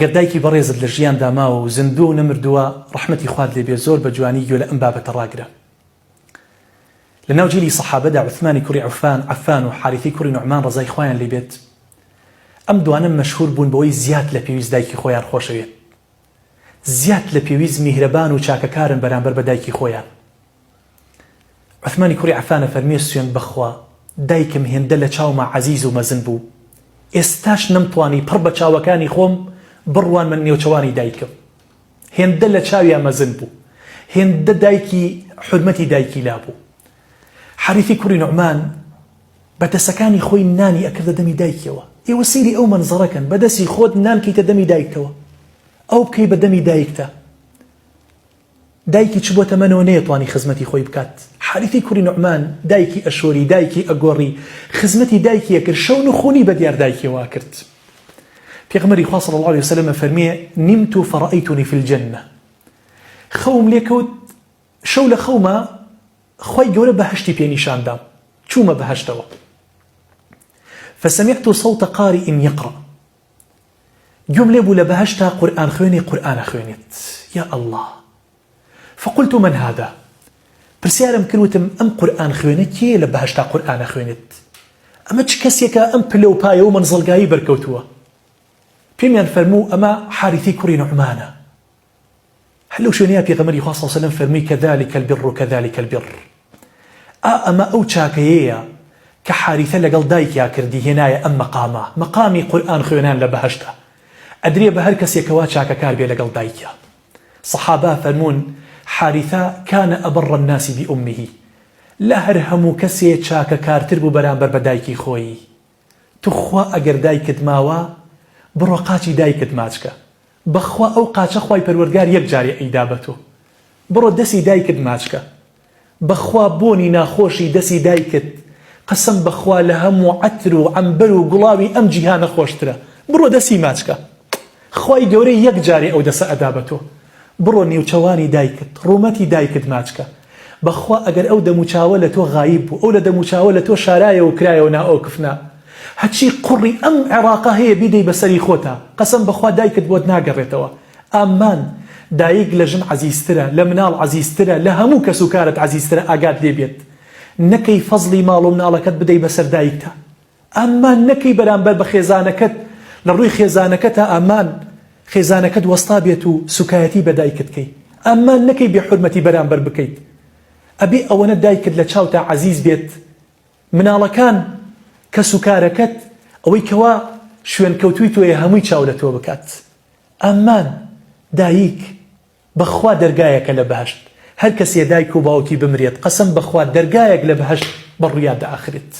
گەر دایکی بەڕێزت لە ژیاندا ماوە و زیندووە و نەمردووە ڕەحمەتی خوات لێ بێ زۆر بە جوانی گوێ لە ئەم بابەتە ڕاگرە. لە ناو جیلی سەحابەدا عوثمانی کوڕی عوفان، عەفان، و حاریثەی کوڕی نوعمان ڕەزای خوایان لێ بێت ئەم دوانە مەشهور بوون بەوەی زیاد لە پێویست دایکی خۆیان خۆشەوێت زیاد لە پێویست میهرەبان و چاکەکارن بەرامبەر بە دایکی خۆیان. عوثمانی کوڕی عەفان ئەفەرموێ سوێند بەخوا دایکم هێندە لە چاوما عەزیز و مەزن بوو ئێستاش نەمتوانی پڕ بە چاوەکانی خۆم بڕوانمە نێوچەوانی دایکم هێندە لە چاویا مەزن بوو هێندە دایکی حورمەتی دایکی لابوو حاریثی کوڕی نوعمان بە دەسەکانی خۆی نانی ئەکردە دەمی دایکیەوە ئێوە سەیری ئەو مەنزەرە کەن بە دەسی خۆت نان کەیتە دەمی دایکتەوە ئەو بکەی بە دەمی دایکتە دایکی چبوە تەمەنەوە نەیەتوانی خزمەتی خۆی بکات، حاریثەی کوڕی نوعمان دایکی ئەشۆری، دایکی ئەگۆڕی، خزمەتی دایکی ئەکرد، شەو نخونی بە دیار دایکیەوە ئەکرد. پێغەمبەری خوا صلی اللە علیە وسلم ئەفەرموێ، نمت فرأیتنی فی الجنە، خەوم لێ کەوت، شەو لە خەوما خوای گەورە بەهەشتی پێ نیشان دام، چوومە بەهەشتەوە. فسمعت صوت قارئ یقرأ، گوێم لێ بوو لە بەهەشتا قورئان خوێنێ قورئان ئەخوێنێت یا اللە فقلت من هذا پرسیارم کرد وتم ئەم قورئان خوێنە کێیە لە بەهەشتا قورئان ئەخوێنێت ئەمە چ کەسێکە ئەم پلە و پایە و مەنزڵگایی بەرکەوتووە پێمیان فەرموو ئەمە حاریثەی کوڕی نوعمانە هەر لەو شوێنەیا پێغەمبەری خوا صلی اللە علیە وسلم فەرمووی کذلک البر کذلک البر ئا ئەمە ئەو چاکەیەیە کە حاریثە لەگەڵ دایکیا کردی هێنایە ئەم مەقامە مەقامی قورئان خوێنان لە بەهەشتە ئەدرێ بە هەر کەسێ کەوا چاکەکار بێ لەگەڵ دایکیا صحابە فەرموون حاریثە کان ابر الناس بامه لە هەر هەموو کەسێ چاکەکارتر بوو بەرامبەر بە دایکی خۆی توخوا ئەگەر دایکت ماوە بڕۆ قاچی دایکت ماچ کە بەخوا ئەو قاچە خوای پەروەردگار یەک جارێ ئەیدا بە تۆ بڕۆ دەسی دایکت ماچ کە بەخوا بۆنی ناخۆشی دەسی دایکت قەسەم بەخوا لە هەموو عەتر و عەمبەر و گوڵاوی ئەم جیهانە خۆشترە بڕۆ دەسی ماچ کە خوای گەورە یەک جارێ ئەو دەسە ئەدا بە تۆ بڕۆ نێوچەوانی دایکت ڕوومەتی دایکت ماچ کە بەخوا ئەگەر ئەو دەموچاوە لە تۆ غایب بوو ئەو لە دەموچاوە لە تۆ شارایەوە و کرایەوە نائۆکفنا هەچی قوڕی ئەم عێڕاقە هەیە بیدەی بەسەری خۆتا قەسەم بەخوا دایکت بۆت ناگەڕێتەوە ئامان دایک لە ژن عەزیزترە لە مناڵ عەزیزترە لە هەموو کەس و کارت عەزیزترە ئاگات لێ بێت نەکەی فەزڵی ماڵ و مناڵەکەت بدەی بەسەر دایکتا ئامان نەکەی بەرامبەر بە خێزانەکەت لە ڕووی خێزانەکەتا ئامان خێزانەکەت وەستا بێت و سوکایەتی بە دایکت کەی ئامان نەکەی بێ حورمەتی بەرامبەر بکەیت ئەبێ ئەوەنە دایکت لە چاوتا عەزیز بێت مناڵەکان کەس و کارەکەت ئەوەی کەوا شوێنکەوتووی تۆیە هەمووی چاو لە تۆ بکات ئامان دایک بەخوا دەرگایەکە لە بەهەشت هەر کەسێ دایک و باوکی بمرێت قەسەم بەخوا دەرگایەک لە بەهەشت بە ڕوویا دائەخرێت.